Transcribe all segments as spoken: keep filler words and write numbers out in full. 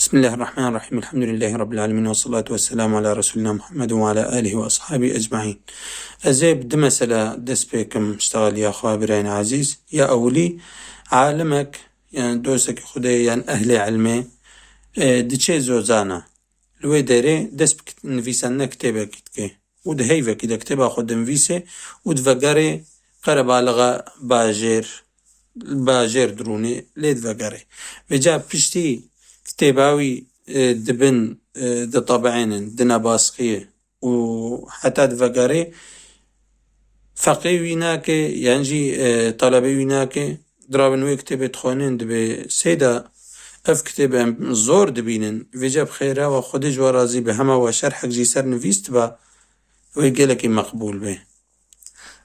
Bismillahirrahmanirrahim. Elhamdülillahi Rabbil alemin ve salatu ve selamu ala Resulina Muhammed ve ala alihi ve ashabi ecmain. Ez ê bi du mesela dest pê kim, ştexaliya xwe, birayên ezîz. Ya ewilî, alimek, yani dostekî Xwedê, yani ehlê ilmê, e, diçê zozana. Li wê derê dest bi kit-, nivîsandina kitêbekî dike. Û di heyvekî de kitêba xwe dinivîsê û divegerê qerebalixa bajêr, bajêr dirûnê lê divegerê. Vêca piştî kitêba wî, e, dibin, e, ditebeînin, dine baskiyê û heta divegerê feqê wî nake, yan jî, e, talebê wî nake, dirabin wê kitêbê dixwînin, dibê seyda ev kitêb em zor dibînin, vêca bi xêra we Xwedê ji we razî be, hema we şerhek jî ser nivîst ba, wê gelekî meqbûl be.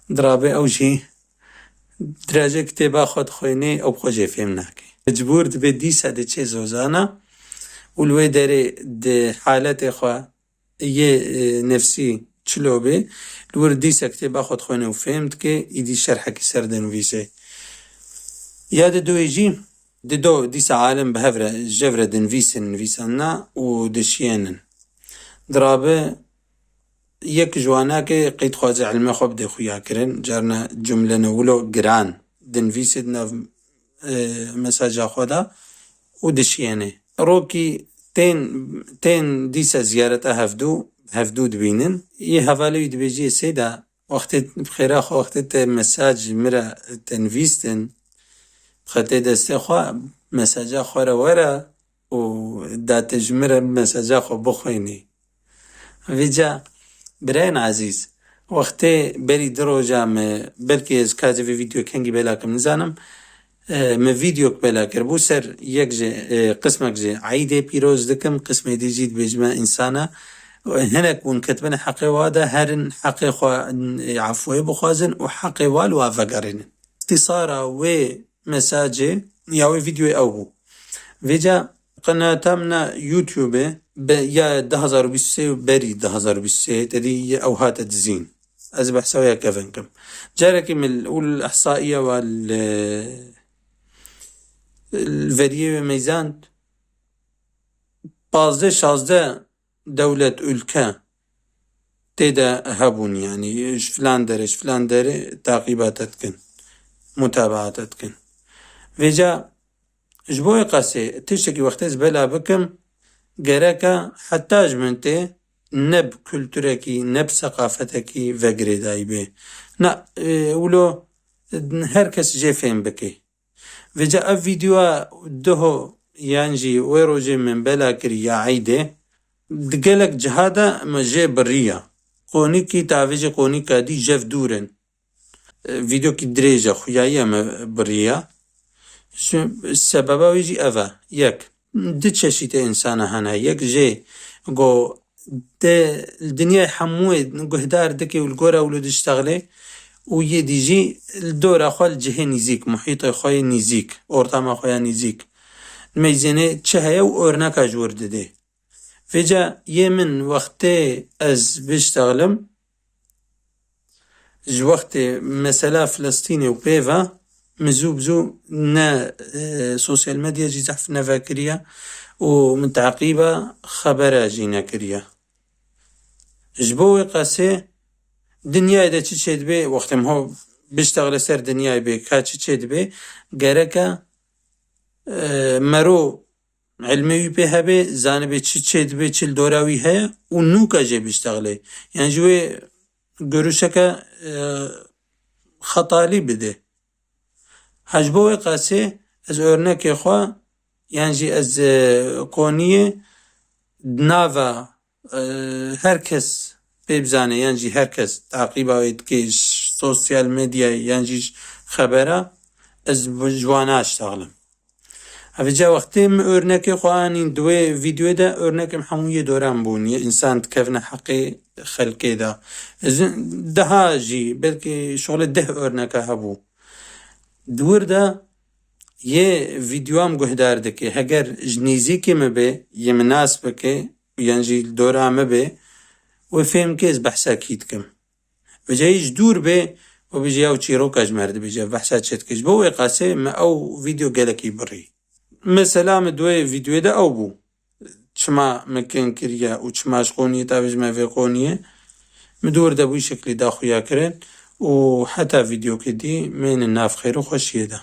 Dirabê ew jî dirajê kitêba xwe dixwînê, ew bi xwe jê fêm nake. Mecbûr dibe dîsa diçe zozana û li wê derê di haletê xwe yê, e, nefsî çilo bê, li wir dîsa kitêba xwe dixwîne û fêm dike, îdî şerhekî ser dinivîse. Ya di doyê jî, di do dîsa alim bi hev re, jev re dinivîsin nivîsandina û dişiyênin. Dirabe yek ji wana ke qey dixwaze ilmê xwe bide xuya kirin, carna cumlene wilo giran dinivîse di nav, e, mesaja xwe de û dişiyêne. Rokî tên, tên dîsa ziyareta hevdû, hevdû dibînin. Yê hevalê wî dibêjiyê seyda, wextê bi xêra xwe, wextê te mesaj ji min re te nivîstin, xetê destê xwe, mesaja xwe re were û da te ji min re mesaja xwe bixwînî. Vêca birayên ezîz, wextê berî du roja me, belkî ez ka ez vê vîdeo kengî bela kim nizanim, e, me vîdeok bela kiribû ser yek ji, e, qismek ji eydê pîroz dikim, qismê dî jî dibêjime însana, hinek hûn ketibine heqê wa de, herin heqê xwe, e, efûyê bixwazin û heqê wa li wa vegerînin. Îxtîsara wê mesajê ya wê vîdeoyê ew bû. Vêca qenata min a YouTube-ê be-, ya du hazar û bîst û sê û berî du hazar û bîst û sê, te dî ew hate dizîn. Ez behsa wê ya kevin kim. Carekî min û li ihsaiya wa li, li veriyê wê meyzand pazdeh şazdeh dewlet, ülke tê de hebûn, yanî ji filan derê, ji filan derê taqîbata dikin, mutabaata dikin. Vêca ji bo wê qasê tiştekî wextê ez bela bikim, gereka heta ji min tê ne bi kulturekî, ne bi seqafetekî vegirêdayî bê. Na, e, wilo her kes jê fêm bike. Vêca ev vîdeoya duho yan jî wê rojê min bela kirî ya eydê, di gelek ciha de me jê biriya. Qonîkî tavêjê qonîka dî jev dûr in. E, vîdeokî dirêj e, xuyayiya me biriya. Ji sebeba wê jî ev e. Yek, du çeşîtê însana hene. Yek jê go Te li dinyayê hemûyê guhdar dike û li gora wilo diştexile û yê dî jî li dora xwe li cihê nîzîk, muhîtê xwe yê nîzîk, ortama xwe ya nîzîk, meyzênê çi heye û örneka ji wir didê. Vêca yê min wextê ez biştexilim, ji wextê mesela Filistînê û pê ve min zû bi zû ne, e, sosyal medya jî zehf nevekiriye û min teqîba xebera jî nekiriye. Ji bo wê qasê dinyayê de çi çêdibe, wextê min ho biştexile ser dinyayê bê, ka çi çêdibe, gereke, e, mero ilmê wî pê hebe, zanibe çi çêdibe, çi li dora wî heye û nûka jê biştexile. Yan ji wê görüşeke, e, xetalî bide. Ha ji bo wê qasê ez örnekê xwe, yan jî ez, e, koniyê di nava, e, her kes pê bizane, yan jî her kes taqîba wê dike ji sosyal medyayê, yan jî ji xebera, ez bi, ji wan naştexlim. Ev ca wextê min örnekê xwe anîn di wê vîdeoyê de, örnekê min hemû yê dora min bûn, yê însan dikevine heqê xelkê de. Ez daha jî belkî şolê deh örneka hebû. Di wir de yê vîdeoya min guhdar dike, heger ji nêzîkê min be, yê min nas bike, yan jî li dora min be, wê fêm ke ez behsa kî dikim. Vêca yê ji dûr bê û bêje ya çîroka ji me re dibêje, behsa çi dike. Ji bo wê qasê me ew vîdeo gelekî birî. Mesela min di wê vîdeoyê de ew bû. çima min kin kiriye û çima ji qoniyê te bêjime vê qoniyê. Min dor de bû şeklî da xuya kirin û heta vîdeokê dî mênin nav xêr û xweşiyê de.